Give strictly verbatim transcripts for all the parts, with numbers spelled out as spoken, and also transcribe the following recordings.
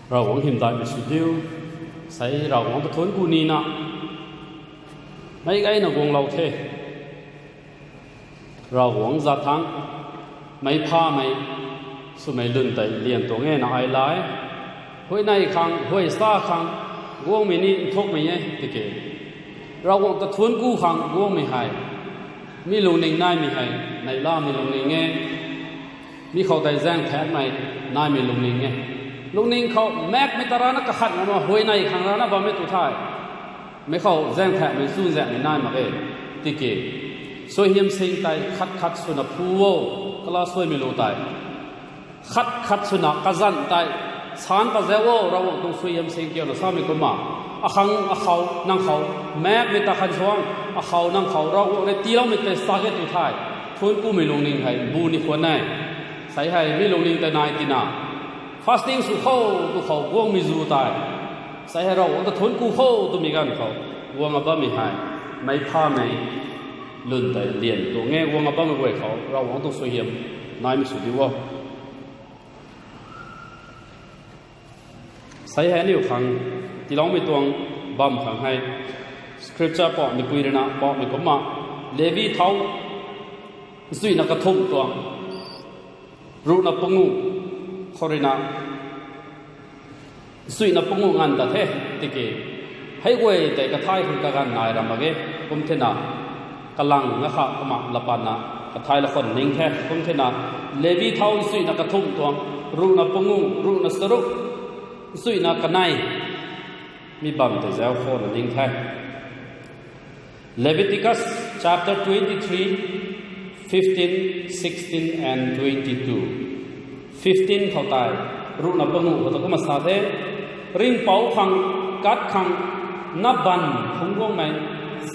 Ravguangc hymdaihmei sw diu, sei Ravguangc ta thuanc ku nina, meic gayna guanglou the. Ravguangc zat thangc, meic phamei, swmei lwn tei lian tuang e na ai lai. Huayney khang, huay sa khang, guangmei ni nthukmei e tiki, Ravguangc ta thuanc ku khang guangmei hei, mi lungning naimei hei, neihlamei lungning e. Mi khou tei zaeng thaekmei naimei lungning e. Lungning khou maekmei ta rana kakhat ngam a, huayney khang rana bammei tu the. Mi khou zaeng thaekmei chunzaenghmei nai mak e. Tiki, suaihiam sing tei khat khat swna phu o, kala suaimei lu tei khat khat swna kazanc tei san pazau o, Ravguangc tuang suaihiam sing kiu na samei kumna, akhang akhou nang khou maekmei ta khan suang, akhou nang khou Ravguangc rui tiiloumei tei sa e tu the. Thuanc kumei lungning hei bu ni khwan e. Sei hei mi lungning tei nai tina, fasting sw khou tu khou guangmei zu tei, sei hei Ravguangc ta thuanc ku khou twmei ganv khou guang a bammei hei, meic phamei lwn tei lian tuang e. Guang a bammei guay khou Ravguangc tuang suaihiam naimei sw diu o. Sei hei aniu khang tiiloumei tuang bam khang hei, scripture pamei pui ruina pamei kumna, Levi thau, nchuina kathumh tuang, ruhna panguh khou ruina nchuina panguh nganv ta the. Tiki, hei guay tei kathay khang kaganv nai ra mak ge. Kum thena, kalang na kha kumna lapatna kathay la khwan ning the. Kum thena, Levi thau nchuina kathumh tuang, ruhna panguh, ruhna charuk, nchuina kanei, mi bam tei zau khwanna ning the. Leviticus chapter twenty-three, fifteen, sixteen and twenty-two. Fifteen khou tei, ruhna panguh khou ta kumna sa the, Ringhpouc khang kat khang nap bamv phungc guangmei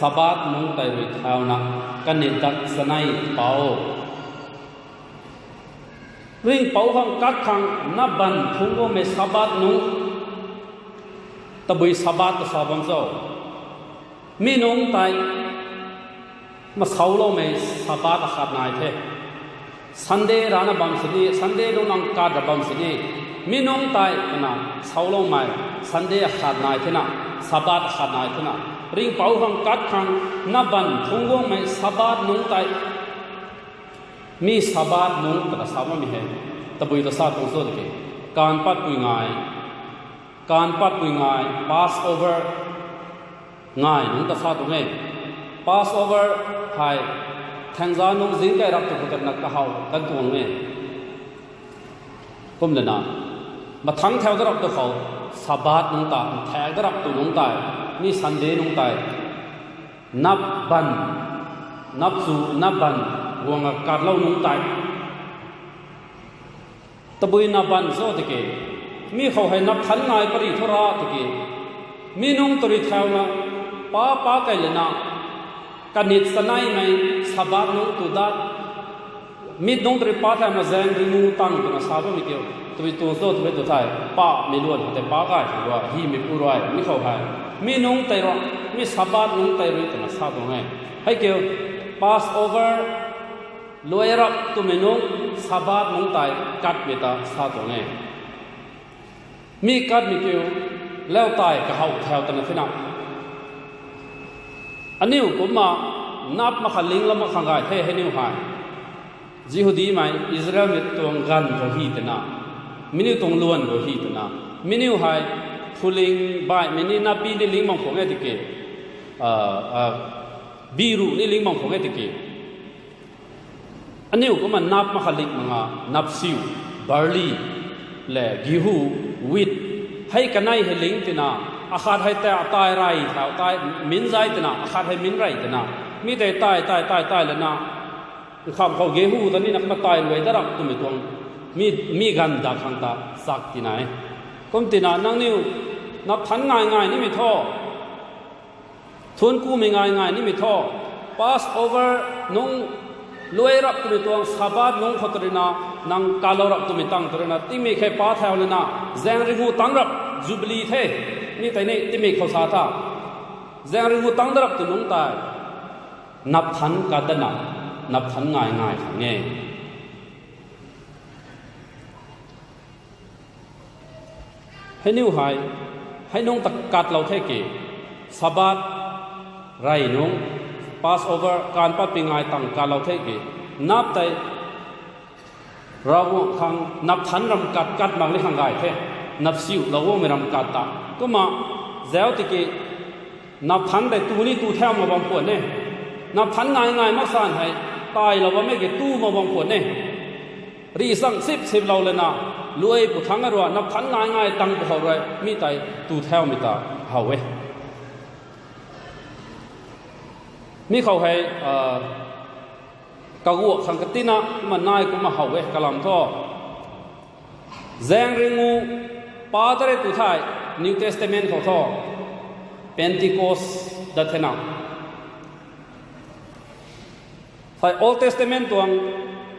Sabbath nungc tei rui thauna kanei dak chanei pou. Ringhpouc khang kat khang nap bamv phungc guangmei Sabbath nungc, tabui Sabbath ta sa bam cho? Mi nungc tei masauloumei Sabbath akhat nai the. Sunday rana bam sini, Sunday nungc nang kat ra bam sini, mi nungc tei kana sauloumei Sunday akhat nai thena, Sabbath akhat nai thena, Ringhpouc khang kat khang nap bamv phungc guangmei Sabbath nungc tei, mi Sabbath nungc twna sa bammei hei tabui ta sa tuang cho tiki, kaanv patpui ngai, kaanv patpui ngai, Passover ngai nungc ta sa tuang e. Passover hei thaengza nungc zingkei rap tu khou tatna kahaw kan tuang e. Kum lana, mathangc thau da rap tu khou, Sabbath nungc ta nthaek da rap tu nungc tei, mi Sunday nungc tei, nap bamv, nap chu nap bamv guang a katlou nungc tei, tabui nap bamv cho tiki, mi khou hei nap thanc ngai pary thu ra tiki, mi nungc ta rui thauna, pa pa kei lana, kanei chaneimei Sabbath nungc tu dat, mi nungc ta rui pa thauna zaeng ringu tang twna sa bammei kiu, tabui tuang cho twmei tu thei, pamei luan tei pa gay khang rui, hymeipu rui mi khou hei, mi nungc tei rui, mi Sabbath nungc tei rui twna sa tuang e. Hei kiu, Passover luai rap twmei nungc, Sabbath nungc tei katmei ta sa tuang e. Mi katmei kiu, lau tei kahaw thau twna thina, aniu kumna nap makhat ling lam mak khang gay the hei niu hei. Jihudimei Israelmei tuang ganv khou hy twna, mi niu tuang luan khou hy twna, mi niu hei phuling baihmei ni nappi ni ling bam khwan e tiki, biru ni ling bam khwan e tiki, aniu kumna nap makhat ling mak nga, napsiu, barley, le gehu, wheat, hei kanei hei ling twna, akhat hei ta tai rey thau, tai min zay twna, akhat hei min rey twna, mi tei tai tai tai tai lana, nkham khou gehu ta nina kumna tai luai da rap twmei tuang, mi, mi ganv da khang ta chak tina e. Kum tina nangniw nap thanc ngai ngai nimei thu, thuanc kumei ngai ngai nimei thu, Passover nungc luai rap twmei tuang Sabbath nungc khou ta ruina, nang kalou rap twmei tang ta ruina, tingmei khei pa thau lana, zaeng ringu tang rap, Jubilee the, mi tei ni tingmei khou sa tha, zaeng ringu tang da rap tw nungc tei, nap thanc kat dana, nap thanc ngai ngai khang e. Hei niu hei, hei nungc ta katlou the ki, Sabbath rey nungc, Passover, kaanv patpui ngai tang katlou the ki, nap tei Ravguangc khang nap thanc ram kat kat mak ni khang gay the, nap siulou guangmei ram kat ta. Kumna, zauc tiki, nap thanc tei tu ni tu thau mak bam khwan e. Nap thanc ngai ngai mak san hei, tailou bammei ki tu mak bam khwan e. Rih sang sip siplou lana, luai pu thangc rui nap thanc ngai ngai tang pu how rui, mi tei tu thaumei ta how e. Mi khou hei, kaguak khang katina, kumna nai kumna how e, kalam thu. Zaeng ringu pa ta rui tu thei, New Testament khou thu, Pentecost dat thena. Thei Old Testament tuang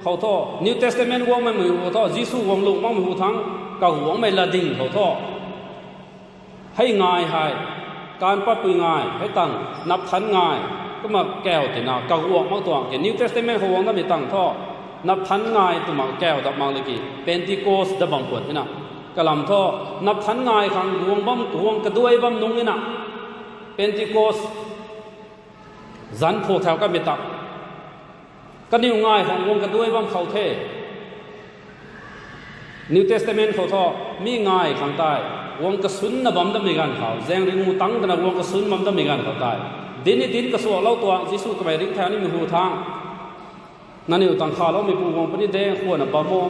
khou thu, New Testament guangmei mei hu thu, Jisu guang lung makmei hu thangc, kaguangmei latding khou thu. Hei ngai hei, kaanv patpui ngai, hei tang, nap thanc ngai, kumna kau tina, kaguang mak tuang ke, New Testament khou guang namei tang thu, nap thanc ngai twna kau dat mak laki, Pentecost dat bam khwan thena. Kalam thu, nap thanc ngai khang guang bam, guang kaduai bam nungc ina, Pentecost zanc phu thau kamei ta. Kaniw ngai khang guang kaduai bam khou the. New Testament khou thu, mi ngai khang tei, guang kasunna bam damei ganv khou, zaeng ringu tang twna guang kasun bam damei ganv khou tei, dinc ni dinc kasuaklou tuang, Jisu kamei ringcthau nimei hu thangc, nangniw tang khaloumei pu guang puni de, khwanna bam o,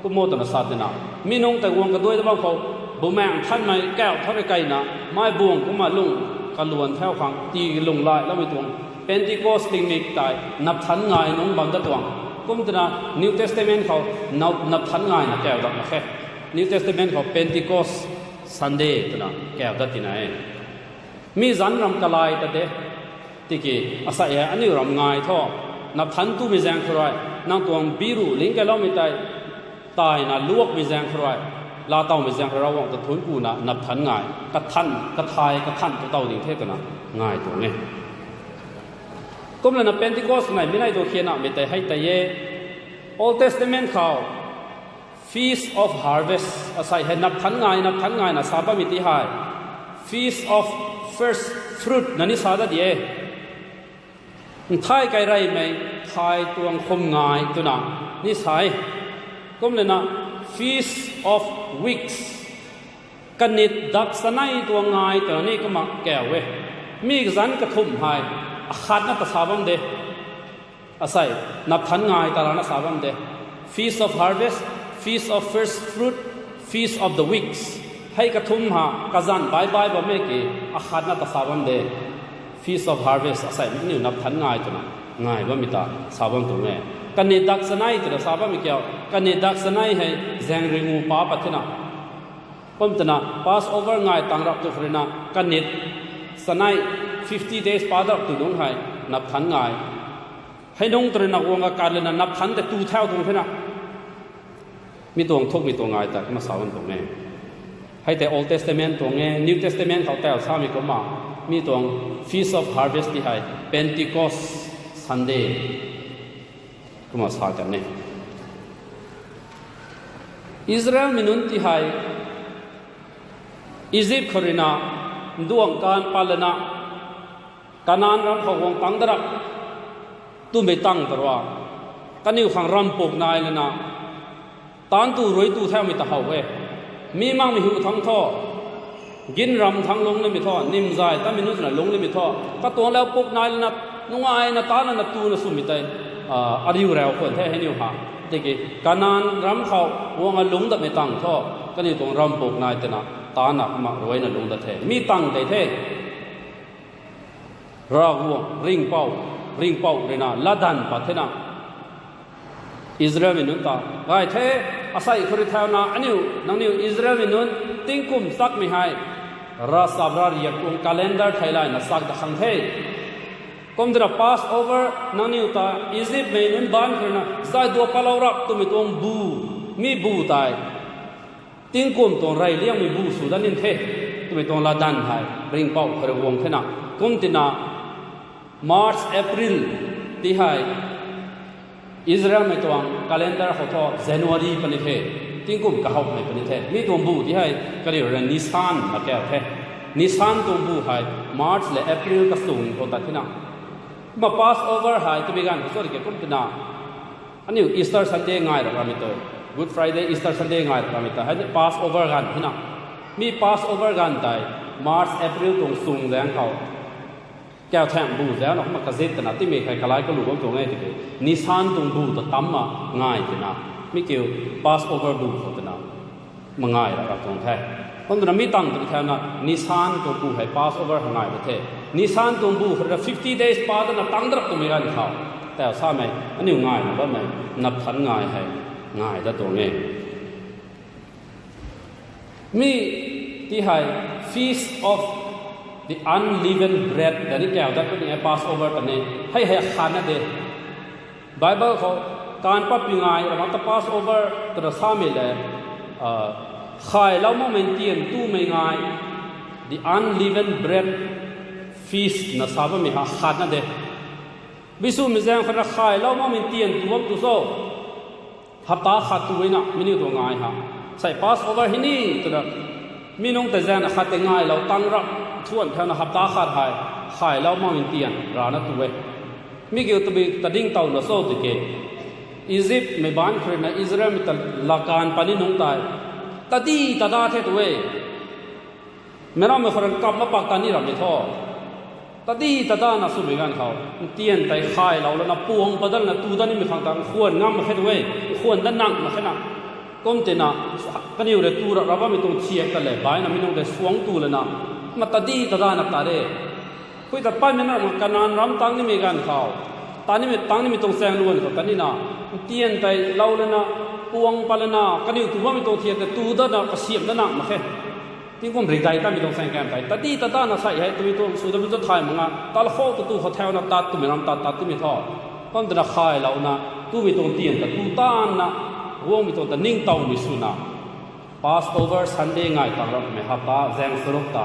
kum o twna sa tina. Mi nungc tei guang kaduai ta bam khou, Bumaengh Nthanmei kau tha rui kaina, mei buang kumna lung kaluan thau khang, tii lunghlailoumei tuang, Pentecost tingmik tei, nap thanc ngai nungc bam dat tuang. Kum twna New Testament khou, nap, nap thanc ngaina kau dat mak khe. New Testament khou Pentecost Sunday twna kau dat tina e. Mi zanc ram kalai ta de. Tiki, asei hei aniu ram ngai thu, nap thanc tumei zaeng khou rui, nang tuang biru ling kaloumei tei, taina luakmei zaeng khou rui, laatowmei zaeng khou rui Ravguangc ta thuanc kuna nap thanc ngai, kathan, kathay, kathan tu tow ding the twna ngai tuang e. Kumlana Pentecost nai mi nai tu khianamei tei hei tei e. Old Testament khou, Feast of Harvest, asei hei nap thanc ngai, nap thanc ngaina sa bammei ti hei, Feast of First Fruit na ni sa dat di e. Nthai kai reymei, thay tuang khum ngai twna ni sa e. Kumlana Feast of Weeks, kanit dak chanei tuang ngai twna ni kumna kau e. Mi zanc kathumh hei, akhatna ta sa bam de. Asei, nap thanc ngai ta rana sa bam de. Feast of Harvest, Feast of First Fruit, Feast of the Weeks. Hei kathumh ha, kazanc bai bai bammei ki, akhatna ta sa bam de. Feast of Harvest, asei, niw nap thanc ngai twna, ngai bammei ta, sa bam tuang e. Kanei dak chanei twna sa bammei kiu, kanei dak chanei hei, zaeng ringu pa pat thena. Kum twna, Passover ngai tang rap tu khou ruina, kanei chanei, fifty days pa dat tu nungc hei, nap thanc ngai. Hei nungc tu ruina guang kakat lana nap thanc tei tu thau tuang thena. Mi tuang thukmei tuang ngai ta kumna sa bam tuang e. Hei tei Old Testament tuang e, New Testament khou tau samei kumna. Mi tuang Feast of Harvest ti hei, Pentecost Sunday. Kumna sa kan e. Israelmei nunc ti hei, Egypt khou ruina, nduang kan pat lana, Kanan ram khou guang tang da rap, twmei tang ta rua, kaniw khang ram puk nai lana, taanc tu rui tu thaumei ta how e. Mi makmei hu thangc thu, gin ram thangc lungc nimei thu, nimzay tamei nunc na lungc nimei thu, katuang lau puk nai lana, nungaina taanc lana tuna swmei tei, ariu rau khwan the hei niw ha. Tiki, Kanan ram khou guang a lungc datmei tang thu, kaniw tuang ram puk nai twna, taanc na kumna ruina lungc dat the. Mi tang tei the. Ravguangc, ringhpouc, ringhpouc ruina latdanv pat thena, Israelmei nunc ta gay the. Asei khou rui thauna aniu, nangniw Israelmei nunc, tingkum chakmei hei, ravchap rariak tuang calendar theilayna chak da khang the. Kum twna Passover nangniw ta Egyptmei nunc baanc khou ruina zay dua patlou rap twmei tuang bu, mi bu tei tingkum tuang reyliangmei bu sw dat nin the, twmei tuang latdanv hei ringhpouc khou rui guang thena. Kum tina March, April ti hei Israelmei tuang calendar khou thu January puni the. Tingkum kahowmei puni the. Mi tuang bu ti hei, kariu rui na Nisan na kau the. Nisan tuang bu hei, March le April kasung khou tat thina. Kumna Passover hei, tabui ganv khou sori ke kum twna. Aniu Easter Sunday ngai ra kamei tu. Good Friday, Easter Sunday ngai ra kamei ta. Hei Passover ganv thina. Mi Passover ganv tei, March, April tuang sung zaeng khou. Kau thang bu zaeng na kumna kazit twna timei hei kalai kalu bam tuang e tiki. Nisan tuang bu ta tam ma ngai twna. Mi kiu Passover bu khou twna. Mangai ra ka tuang the. Kum twna mi tang tw thau na Nisan tuang bu hei Passover ngai ra the. Nisan tuang bu khou ra fifty days pa twna tang drap twmei ganv khou. Tau samei, aniu ngai na bammei, napthan ngai hei, ngai da tuang e. Mi ti hei Feast of the Unleavened Bread, tani kau dat puni e Passover tani, hei hei khanna de. Bible khou, kan pat pi ngai, ramata Passover, twna samei le, khaylou makmei tian tumei ngai, the unleavened bread feast na sa bammei ha khatna de. Bisumei zaeng khou ra khaylou makmei tian tu bam tu so. Hapta khat tu na, mi niw tuang ngai ha. Sei Passover hei ni, twna, mi nungc tei zaeng na khat tei ngailou tang ra, thuan thauna hapta khat hei, khaylou makmei tian, rana tu e. Mi kiu tabui tading towna so tiki. Egyptmei baanc khou rui na Israelmei ta lakan pani nungc tei. Tadi tada the tu e. Meic rammei khou rui kap mapak ta ni rammei tho. Tadi tadana swmei ganv khou. Ntian tei khaylou lana puang padalna tu dat nimei khang ta nkhwan ngam mak khe tu e. Nkhwan dat nang mak khe na. Kum tina, kaniw rui tu ra ra bammei tuang thiak ta le, baina mi nungc tei suang tu lana. Ma tadi tadana ta re. Pui ta paimei na ma Kanan ram tang nimei ganv khou. Ta nimei tang nimei tuang chaeng luan khou ta nina. Ntian tei lou lana, puang pat lana, kaniw tu bammei tuang thiak tei tu datna kasiamh dat nang mak khe. Tingkum ridai tamei tuang chaeng kan tei. Tadi tadana sei hei, twmei tuang sw da bu ta thay mak nga. Talkhou tu tu khou thauna tat twmei ram tat tat twmei tho. Kum twna khaylouna, twmei tuang tian ta tu tanna, guangmei tuang ta ningtowmei swna. Passover Sunday ngai tang ramei hapta zaeng charuk ta.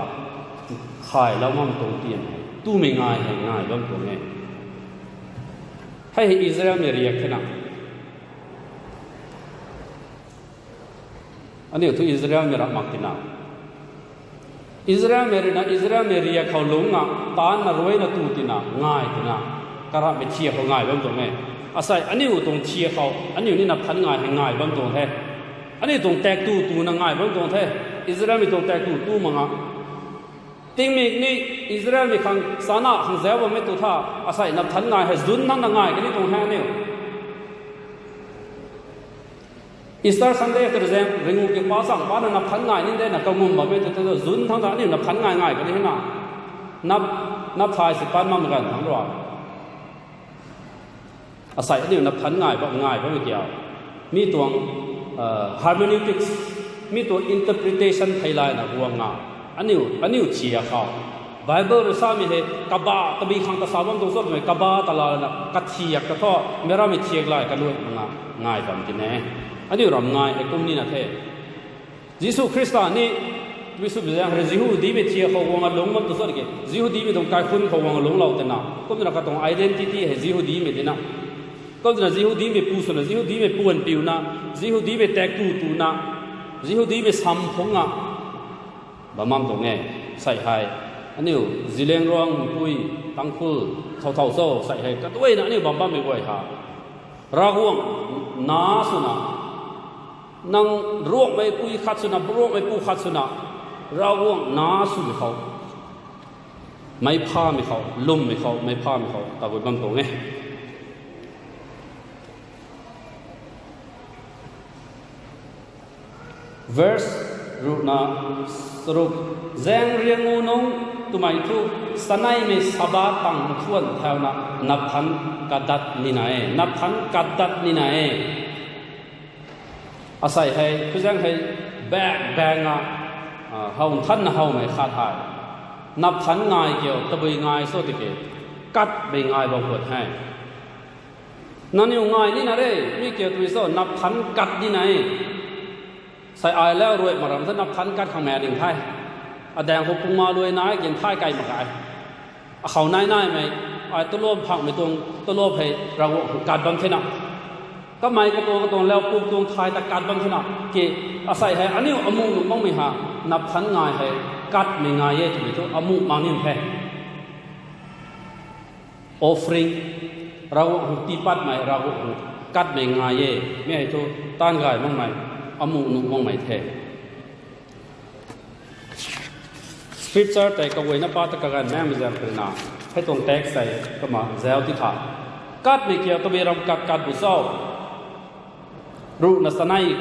Khaylou makmei tuang tian. Twmei ngai hei ngai bam tuang e. Hei hei Israelmei riak thena. Aniu thu Israelmei ram mak tina. Israelmei rui na Israelmei riak khou lungc na, taanna ruina tu tina, ngai tina. Karamhmei thiak khou ngai bam tuang e. Asei aniu tuang thiak khou, aniu ni napthan ngai hei ngai bam tuang the. Aniu tuang tak tu tuna ngai bam tuang the. Israelmei tuang tak tu tu mak nga. Tingmik ni Israelmei khang chana khang zauc bammei tu tha, asei napthan ngai hei zun nang na ngai kani tuang he aniu. Easter Sunday tei zaeng ringu ki pa chang pa na napthan ngai ni de na kangum bammei tu ta zun thang ta aniu napthan ngai ngai kani hei na. Nap, nap thai si pan makmei ganv thang rua. Asei aniu napthan ngai bam ngai bammei kiu. Mi tuang, hermeneutics, mi tuang interpretation theilayna guang nga. Aniu, aniu thiak khou. Bible rui samei hei, kaba, tabi khang ta sa bam tuang sot mei, kaba ta lana, kathiak ta tho, meic rammei thiak lay kaluai mak nga, ngai bam tine. Aniu ram ngai hei kum nina the. Jisu Khrista ni, Jisu bizaeng hei Jihudimei thiak khou guang a lungc bam tu sot ki, Jihudimei tuang kaikhunc khou guang a lungclou tina, kum twna katuang identity hei Jihudimei tina. Kum twna Jihudimei pu swna, Jihudimei puan piuna, Jihudimei tak tu tuna, Jihudimei sam phungna, bam bam tuang e, sei hei, aniu, Zeliangrong, Pui, Tangkhul, thau thau cho, sei hei, katuayna aniu bam bammei guay ha. Ravguangc na swna, nang ruangmei pui khat swna, ruangmei pu khat swna, Ravguangc na swmei khou, meic phamei khou, lwmmei khou, meic phamei khou, tabui bam tuang e. Verse ruhna charuk, zaeng riangu nungc twmei thu, saneimei Sabbath tang mkhuan thauna, napthan katdat nina e, napthan katdat nina e. Asei hei, kuzaeng hei, baeng baeng a, how nthanna howmei khat hei. Napthan ngai kiu, tabui ngai cho tiki, katmei ngai bam khwan hei. Nangniw ngai nina re, mi kiu twmei cho, napthan kat nina e. Sei ai lau ruai maram the napthan kat khang mei ding the. Adaeng khou pungma luai nai gin thay kai mak ge. Akhou nai naimei, ai tulop phakmei tuang, tulop hei Ravguangc khang kat bam thena. Kamei katuang katuang lau puk tuang thay ta kat bam thena ke, asei hei aniu amuh nuh makmei ha, nap than ngai hei, katmei ngai e twmei thu amuh mak nin the. Offering, Ravguangc hei tii patmei, Ravguangc hei katmei ngai e, mi hei thu taanv gay makmei, amuh nuh makmei the. Scripture tei kaguayna pa ta kaganv maengmei zaeng khou rui na, hei tuang text tei kumna zauc ti tha. Katmei kiu tabui ram kat kat bu cho. Ruhna chanei.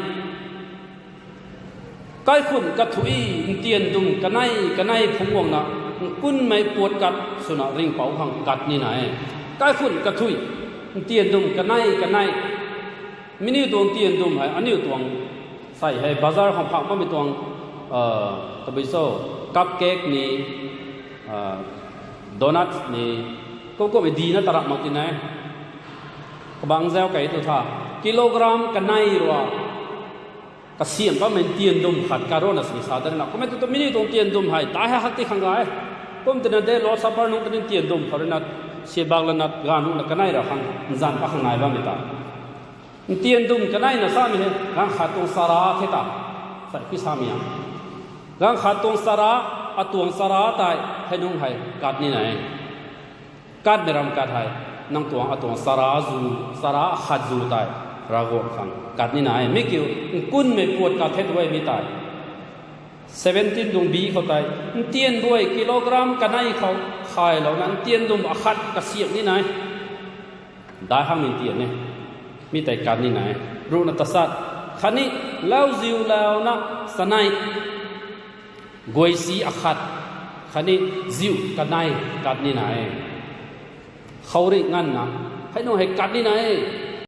Kaikhunh kathui, ntian dum kanei kanei phungc guangna, nkunmei puat kat swna ringhpouc khang kat nina e. Kaikhunh kathui, ntian dum kanei kanei. Mi niw tuang ntian dum hei aniu tuang, sei hei bazar khang phak bammei tuang, tabui cho, cupcake ni, donuts ni, kum kummei dina tarap mak ti ne. Kabang zauc kei tu tha, kilogram kanei rua kasiamh bammei ntian dum khat karuna sini sa de na. Kummei tu ta mi niw tuang ntian dum hei dai hei hak ti khang gay. Kum tina de Lord's Supper nungc tini ntian dum khou rui na, siabak lana ganv nuhna kanei ra khang nzan pa khang nai bammei ta. Ntian dum kaneina samei hei ganv khat tuang chara the ta, sei pi samei a. Ganv khat tuang chara, atuang chara tei hei nungc hei kat nina e. Katmei ram kat hei, nang tuang atuang chara zu, chara akhat zu tei Ravguangc khang kat nina e. Mi kiu, nkunmei puat kat the tu e mi tei. Seventeen tuang bi khou tei, ntian ruai kilogram kanei khou khailouna ntian dum akhat kasiamh nina e. Dai hangmei ntian e. Mi tei kat nina e. Ruhna tachat. Khatni lauziu launa chanei. Guaysi akhat. Khatni ziu kanei kat nina e. Khouringh nganvna, hei nungc hei kat nina e.